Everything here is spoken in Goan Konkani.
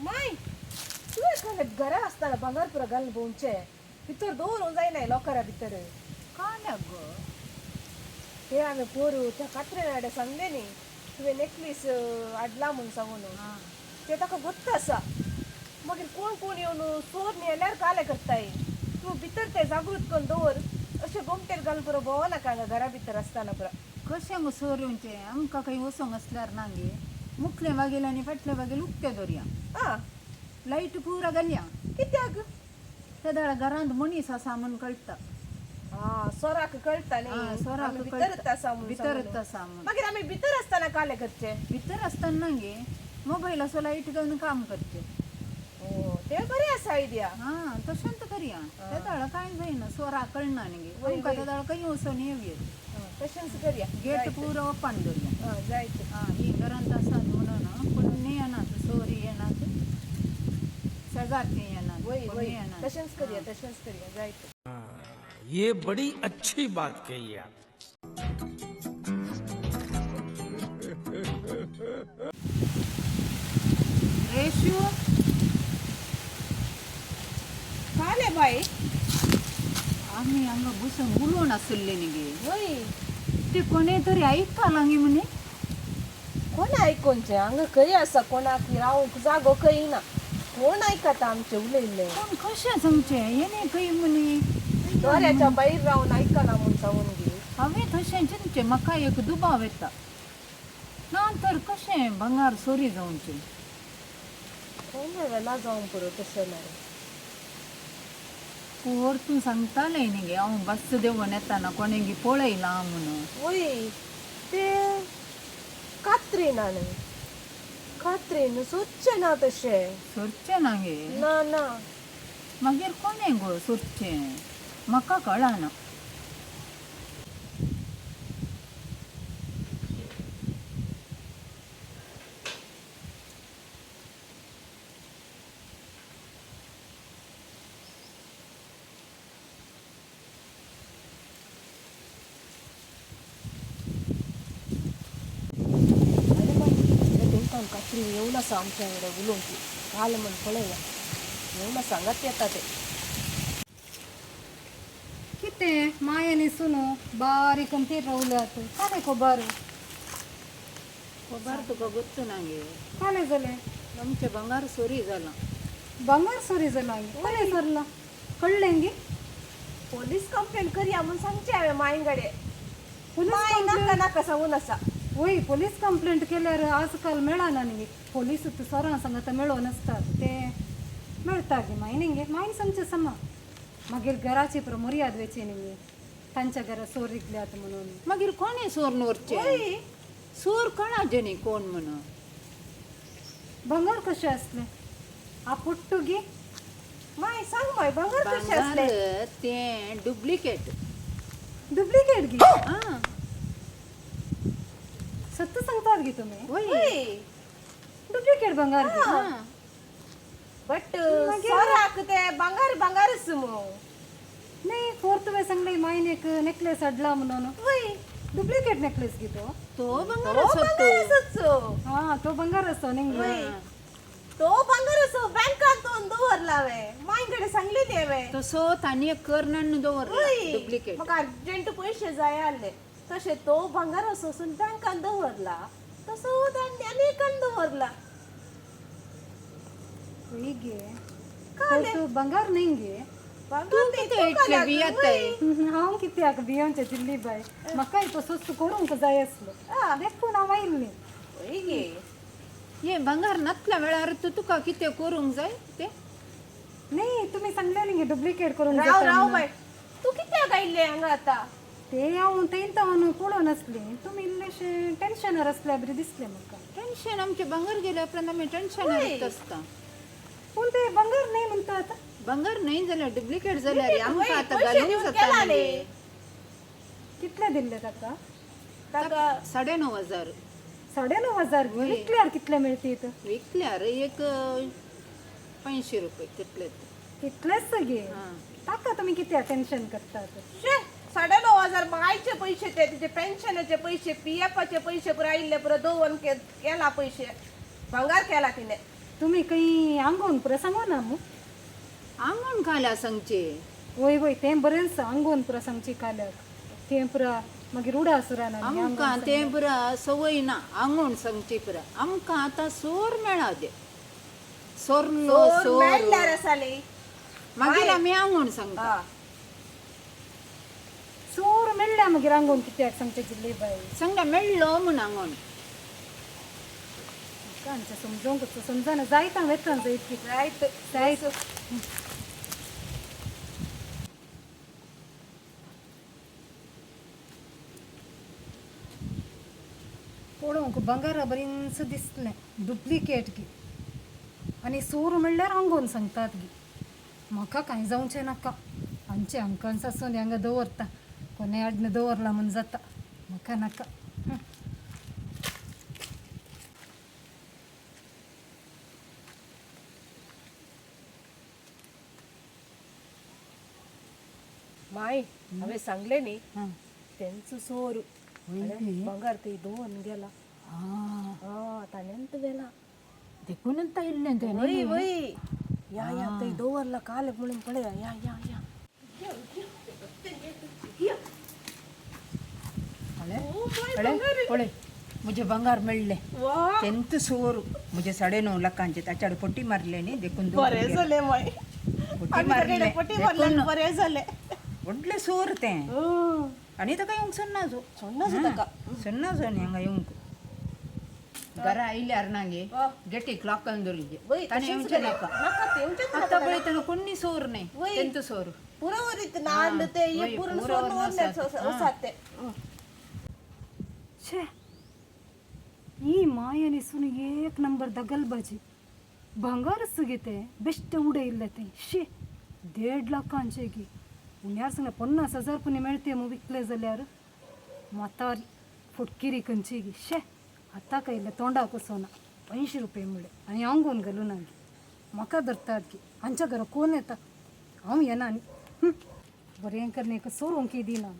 माय तुवें काल घरा आसतना भांगर पुरा घालून भोंवचें भितर दवरूंक जायना लॉकरा भितर. काल गो ते हांवें पोरू त्या कात्रिना कडेन सांगलें न्ही तुवें नेकलीस हाडला म्हूण सांगून, ते ताका गोत्त आसा. मागीर कोण कोण येवन चोर न्हेल्यार काले करताय. तूं भितर ते जागृत करून दवर, अशें गोमटेर घालून पुरो भोंवनाका हांगा घरा भितर आसतना पुरो. कशें गो सोर येवचें आमकां खंय वचोंक आसल्यार ना गे, मुखले बागेल आनी फाटले बागेल उक्ते दवरया. आं लायट पुरा घालया. कित्याक? तेदाळा घरांत मनीस आसा म्हूण कळटा. आं सोराक कळटा न्ही, सोराक आमी कळटा. भितरच आसा म्हूण भितरच सांगून. आसा म्हूण. मागीर आमी भितर आसतना काले करचे? भितर आसतना गे मोबायल असो लायट घालून काम करचें. ओ ते बरें आसा आयडिया. हां तशेंच करया, तेदाळा कांय जायना, सोराक कळना न्ही गे. वय, आमकां वय. तेदाळा खंय वचोन येवया. तशेंच करया. गेट पुरो ओपन दवरया. आं जायत. आं ही घरांत आसात म्हणून कोण येनात, सोरी येनात, शेजारची येनात, वय कोण वय येनात. तशेंच करया, तशेंच करया, जायत. ये बड़ी अच्छी बात कही आप. रेशू काले बाय आमी हांगा बसून उलोवन आशिल्ले न्ही गे, वय ते कोणे तरी आयकलां गे म्हणे. कोण आयकोनचें हांगा खंय आसा, कोणाक रावंक जागो खंय ना, कोण आयकता आमचें उलयल्लें? कोण कशें सांगचें हेणे खंय म्हणे दोऱ्याच्या भायर रावन आयकलां म्हूण सांगून गे. हांवें तशें चिंतचें, म्हाका एक दुबाव येता ना तर कशें भांगर चोरी जावचें? कोण वेला जावंक पुरो तशें ना रे. पोर तूं सांगतालें न्ही गे, हांव बस देंवून येताना कोणें गी पळयलां म्हणून. वय ते कात्रिना न्ही, कात्रीन सोदचें ना तशें. सोरचें ना गे? ना ना. मागीर कोणें गो सोदचें म्हाका कळना. अरे बाय तेंकां कात्रीन येवन आसा आमच्या वांगडा उलोवंक, काल म्हण पळया येवन आसा, हांगाच येता ते. कितें माया सुनो बारीक तीर रावल्यात, काले खबर? खबर तुका गोत्तु ना गे? काले जालें? आमचें भांगर चोरी जालां. ಬಂಗಾರ ಸೋರಿ जाला कोणे सरला कळ्ळें गे? पोलीस कंप्लेन करया म्हूण सांगचें हांवें मांय कडेन. पोलीस मांय नाका नाका सांगून आसा. वय पोलीस कंप्लेंट केल्यार आजकाल मेळना न्ही, पोलीस सरां सांगता मेळोन आसतात ते मेळटा गे माय न्ही गे. मायन सांगचें समा मागीर घराची पुरो मर्याद वेची न्ही गे, तांच्या घरा सोर रिगल्यात म्हणून. मागीर कोणें चोरून व्हरचें? वय चोर कळाचें न्ही कोण म्हणून. ಬಂಗಾರ कशें आसलें आपुट्टू गे? माय सांग माय भांगर कशें आसलें? भांगर तें डुप्लिकेट. डुप्लिकेट गे? आं. सत्य सांगतात गे तुमी? वय. वय डुप्लिकेट ಬಂಗಾರ गे? आं. बट सोराक ते भांगर भांगरच मू. नाही फोर्थ वे सांगले मायन एक नेकलेस हाडला म्हणून. वय डुप्लिकेट नेकलेस गे तो? तो भांगर तो आसत तो. भांगरच. हा तो ಬಂಗಾರ असो न्ही? वय तो भांगर असो बँकान तो दवरला हांवें, मांय कडेन सांगलेली हांवें. तसो तांणी एक करनान दवरला वय डुप्लिकेट. म्हाका अर्जंट पयशे जाय आसले, तशें तो भांगर असो वचून बँकान दवरला, तसो तांणी आनी एकान दवरला. वय गे काले तो ಬಂಗಾರ नाही गे. भांगर तूं न्ही, कितें तो इतलें काल्याक, भियेताय? वय. हांव कित्याक भियोवचें जिल्ली बाय, म्हाका तो सुस्त करूंक जाय आसलो देखून हांव आयिल्लें. वय गे हें भांगर नातल्या वेळार तूं तुका कितें करूंक जाय तें? नाही तुमी सांगलें गे डुप्लिकेट करूंक राव जाता राव म्हणून. बाय तूं कित्याक आयिल्लें हांगा आतां? ते हांव थंय हांव पळोवन आसलें, तुमी इल्लेशें टेन्शनार आसल्या बरें दिसलें म्हाका. टेन्शन आमचें भांगर गेल्या उपरांत आमी टेन्शनार आसता. पूण ते ಬಂगार न्ही म्हणटा आतां. भांगर न्हय जाल्यार डुप्लिकेट जाल्यार आमकां आतां पयशे घालूंक दिवन जाता केला न्ही न्ही. गे. कितले दिल्ले ताका? ताका 9,500. 9,500 विकल्यार कितले मेळटीत? विकल्यार एक 500 रुपये तितलेच. तितलेच गे? आं. ताका तुमी कित्याक टेन्शन करतात? शे 9,500 मायचे पयशे ते, तिचे पेन्शनाचे पयशे, पी एफाचे पयशे पुरो आयिल्ले पुरो दवरून केला पयशे, भांगार केला तिणे. तुमी खंय आंगोवन पुरा सांगो ना मू. आंगण काल्या सांगचे. वय वय तें बरेंच आंगोवन पुरा सांगची काल्याक तें पुरा मागीर उडास उरना. आमकां तें पुरा संवय ना आंगोण सांगची पुरा. आमकां आतां सोर मेळा दे सोरलो सोर मेळ्ळ्यार आसाली. मागीर आमी आंगोण सांगता. सोर मेळ्ळ्या मागीर आंगोवन कित्याक सांगचे जिल्ली बाई. सांगता मेळ्ळो म्हूण आंगोण. आमचें समजोंक समजना जायता वेता जायत जायत जायत. पळोवंक बंगारा बरींच दिसलें डुप्लिकेट गी आनी सोर म्हणल्यार आंगोवन सांगतात गी. म्हाका कांय जावचें नाका. आमचे अंकांच आसून हांगा दवरता कोणे आडन दवरला म्हूण जाता. म्हाका नाका. माय हांवें सांगलें न्ही तेंचो सोर बंगार थंय दवरून गेला. हा ताणें व्हेला. देखूनच आयिल्लें तें. वय वय या या थंय दवरला काल म्हणून पळया. या या या पळय म्हजें बंगार मेळ्ळें. तेंच सोर म्हजे 9.5 लाखांचे ताच्याड पट्टी मारले न्ही देखून बरें जालें माय. पट्टी मारले पट्टी मारल्यान बरें जालें. व्हडलें सोर तें. आनी ताका येवंक सन्नाजो सन्नाजो ताका. सन्नाजो न्ही हांगा येवंक. घरा आयल्यार ना गे गेटीक लॉक दवरिल्लें ताणें येवचें नाका. नाका ते येवचेंच नाका. आतां पळय ताणें कोण्णी सोर न्ही तेंचो सोर पुरो वरीत नाल्ल ते हे पुर्ण सोर वसात ते. छे ही माया न्हेसून एक नंबर दगलबाजी. भांगारच गे तें बेश्टें उडयल्लें तें. शी 1.5 लाखांचें गी. उण्यार सांगलें 50,000 पुणी मेळटे मू विकले जाल्यार. म्हातारी फुटकिरी खंयची गी. शे आतां कायलें तोंडाक वचना. 80 रुपये म्हणलें आनी आंगोवन घालूं ना गी. म्हाका धरतात गी. आमच्या घरा कोण येता हांव येना न्ही. बरें करणे सोरोंक दिना.